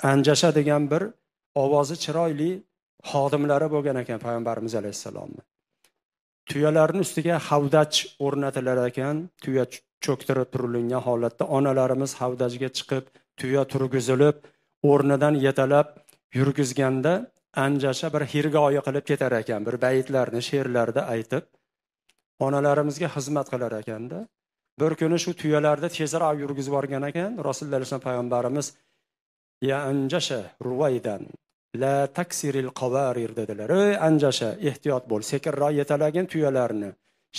Anjasha degan bir ovozi chiroyli xodimlari bo'lgan ekan payg'ambarimiz alayhissalomni. Tuyalarning ustiga havdach o'rnatilar ekan, tuya cho'ktirib turilgan holatda onalarimiz havdajga chiqib, tuya turgizilib, o'rnidan yetalab yurgizganda Anjasha bir hirgoyi qilib ketar ekan, bir baytlarni, she'rlarni aytib onalarimizga xizmat qilar ekanda. Bir kuni shu tuyalarni tezroq yurgizib yuborgan ekan Rasululloh alayhisalom payg'ambarimiz, ya Anjasha ruvaydan la taksiril qawarir dedilar. Ey Anjasha, ehtiyot bo'l, sekinroq yetalagin tuyalarni,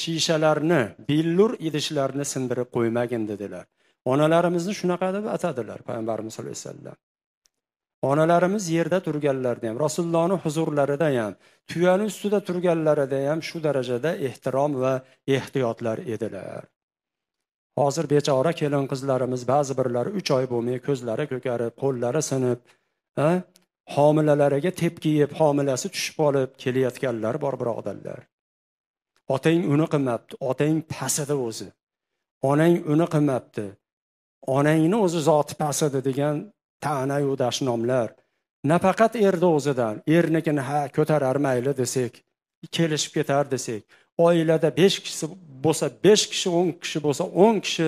shishalarni, billur idishlarni sindirib qo'ymagin dedilar. Onalarimizni shunaqa deb atadilar payg'ambarimiz sollallohu alayhi vasallam. Onalarimiz yerda turganlarida ham, Rasulullohning huzurlarida ham, tuyani ustida turganlarida ham shu darajada ehtirom va ehtiyotlar edilar. Hozir bechora kelin qizlarimiz ba'zi birlari 3 oy bo'lmay ko'zlari ko'karib, qo'llari sinib, homilalariga tepki yeb, homilasi tushib qolib kelayotganlar bor, birodarlar. Otang uni qilmabdi, otang pasida o'zi. Onang uni qilmabdi. Onangni o'zi zoti pasida degan ta'na-yu dashnomlar. Nafaqat erni o'zidan, ernikini ha ko'tarar mayli desak, kelishib ketar desak, oilada 5 kishi bo'lsa 5 kishi, 10 kishi bo'lsa 10 kishi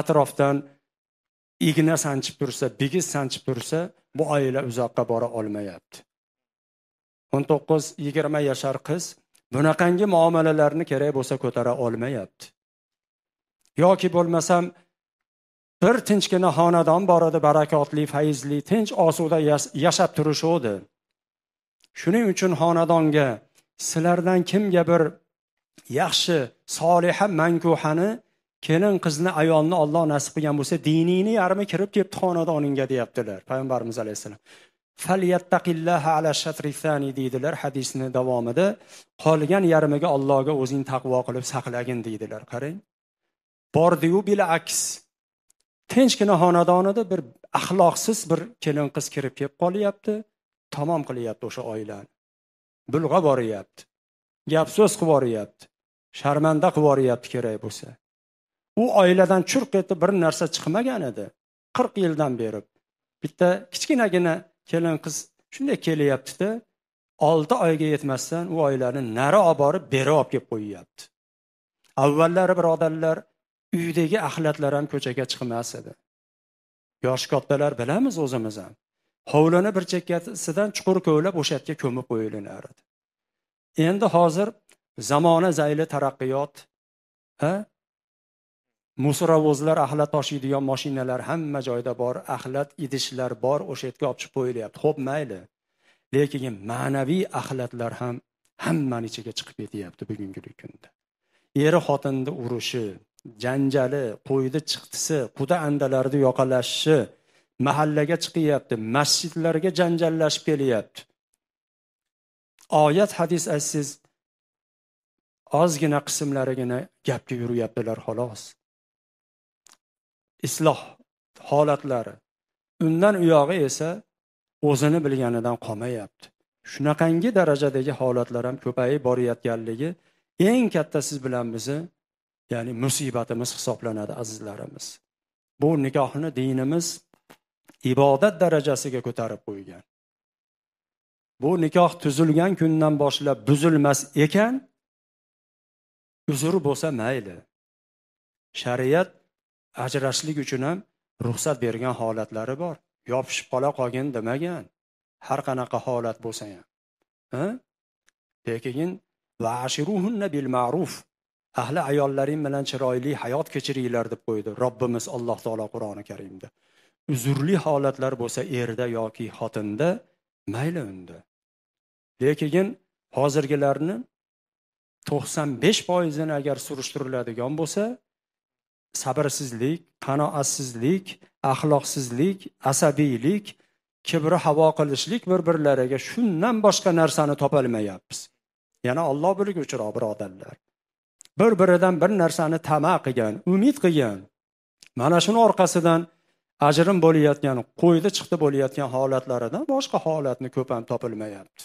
atrofdan igna sanchib tursa, bigiz sanchib tursa, bu oila uzoqqa bora olmayapti. 19-20 yashar qiz bunaqangi muomalalarni kerak bo'lsa ko'tara olmayapti. Yoki bo'lmasam bir tinchgina xonadon bor edi, barakotli, fayzli, tinch, osuda yashab turishuvdi. Shuning uchun xonadonga sizlardan kimga bir yaxshi, soliha mankuhani, kelin qizni, ayolni Alloh nasib qilgan bo'lsa, dinini yarmi kirib kelibdi xonadoningga deyaptilar payg'ambarimiz alayhissalom. Falyattaqillaha ala shatri thani deydilar hadisni davomida. Qolgan yarmiga Allohga o'zing taqvo qilib saqlagin deydilar. Qarang. Bordi-yu bil aks. Tinchgina xonadonida bir axloqsiz bir kelin qiz kirib kelib qolyapti, tamom qilyapti o'sha oilani. Bulg'a boryapti. Gap so'z qilib boryapti. Sharmanda qilib boryapti kerak bo'lsa. U oiladan churq etib bir narsa chiqmagan edi. 40 yildan beri bitta kichkinagina kelin qiz shunday kelyapti-da, 6 oyga yetmasdan u oilani nari olib borib, beri olib kelib qo'yyapti. Avvallari birodarlar, uydagi axlatlar ham ko'chaga chiqmas edi. Yosh kattalar bilamiz o'zimiz ham. Hovlini bir chekkasidan chuqur kovlab o'sha yerga ko'mib qo'yilar edi. Endi hozir zamona zayli taraqqiyot, ha? Musoravozlar, axlat toshiydigan mashinalar hamma joyda bor, axlat idishlar bor, o'sha yerga olib chiqib qo'yilyapti. Xo'p, mayli. Lekin ma'naviy axlatlar ham hammani ichiga chiqib ketyapti bugungi kunda. Eri xotinni urushi, janjali, qo'ydi chiqdisi, quda andalarni yoqalashishi mahallaga chiqyapti, masjidlarga janjallashib kelyapti. Oyat, hadis aytsiz ozgina qismlarigina gapga yuryaptilar xolos. Isloh holatlari. Undan uyog'i esa o'zini bilganidan qolmayapti. Shunaqangi darajadagi holatlar ham ko'payib borayotganligi eng katta siz bilan bizni, ya'ni musibatimiz hisoblanadi azizlarimiz. Bu nikohni dinimiz ibodat darajasiga ko'tarib qo'ygan. Bu nikoh tuzilgan kundan boshlab buzilmas ekan, uzr bo'lsa mayli. Shariat ajrashlik uchun ham ruxsat bergan holatlari bor. Yopishib qola qolgin demagan. Har qanaqa holat bo'lsa ham. Ha? Lekin va'ashiruhunna bil ma'ruf. Ahli ayollaring bilan chiroyli hayot kechiringlar deb qo'ydi Robbimiz Alloh taolo Qur'oni Karimda. Uzrli holatlar bo'lsa erda yoki xotinda mayli unda. Lekin hozirgilarni 95%ini agar surishtiriladigan bo'lsa, sabrsizlik, qanoatsizlik, axloqsizlik, asabiylik, kibri havo qilishlik bir-birlariga shundan boshqa narsani topolmayapmiz. Yana Alloh bilguvchiroq birodarlar. Bir-biridan bir narsani tama qilgan, umid qilgan, mana shuni orqasidan ajrim bo'layotgan, qo'ydi chiqdi bo'layotgan holatlaridan boshqa holatni ko'p ham topilmayapti.